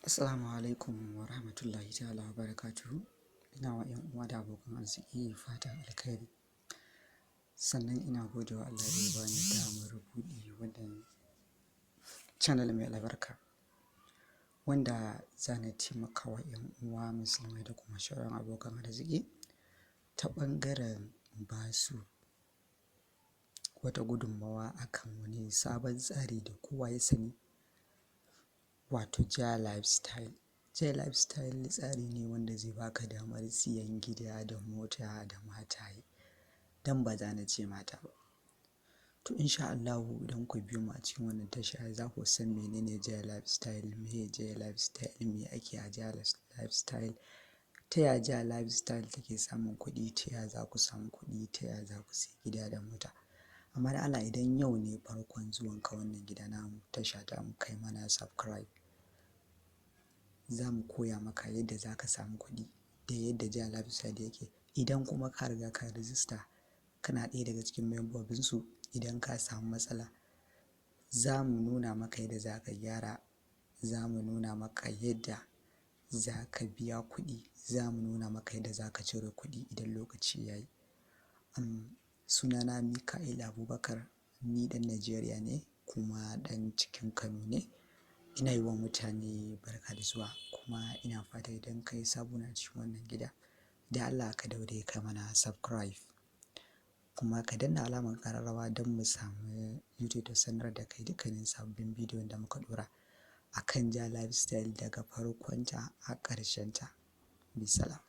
Assalamu alaikum wa rahmatullahi ta'ala wa barakatuhu. Ina wa 'yan uwa da abokan arziki fatan alkhairi. Sannan ina gode wa Allah da ya bani damar buɗe wannan channel mai albarka, wanda za na taimaka wa 'yan uwa musulmai da kuma sauran abokan arziki ta ɓangaren ba su wata gudunmawa akan wani sabon tsari da kowa ya sani, wato Jaa Lifestyle. Jaa Lifestyle tsari ne wanda zai baka damar siyan gida da mota da mataye, don ba za na ce mata ba. To insha Allahu, idan ku biyo mu a cikin wannan tasha, za ku san menene Jaa Lifestyle, meye Jaa Lifestyle, me ake a Jaa Lifestyle, ta ya Jaa Lifestyle take samun kuɗi, ta ya za ku samu kuɗi, ta ya za ku siya gida da mota. Amma da Allah, idan yau ne farkon zuwanka wannan gida namu, tasha tamu, kai mana subscribe. Za mu koya maka yadda za ka samu kuɗi da yadda Jaa Lifestyle yake. Idan kuma ka riga ka rijista, kana ɗaya daga cikin membobinsu, idan ka samu matsala, za mu nuna maka yadda za ka gyara, za mu nuna maka yadda za ka biya kuɗi, za mu nuna maka yadda za ka cire kuɗi idan lokaci ya yi. Sunana Mika'il Abubakar, ni ɗan Najeriya ne kuma ɗan cikin Kano ne. Ina yi wa mutane barka da zuwa, kuma ina fata idan kai sabo ne a cikin wannan gida, da Allah ka daure ka mana subscribe kuma ka danna alamar ƙararrawa don mu samu YouTube ta sanar da kai dukkanin sabbin bidiyon da muka ɗora a kan Jaa Lifestyle daga farkonta har ƙarshenta. Bisalam.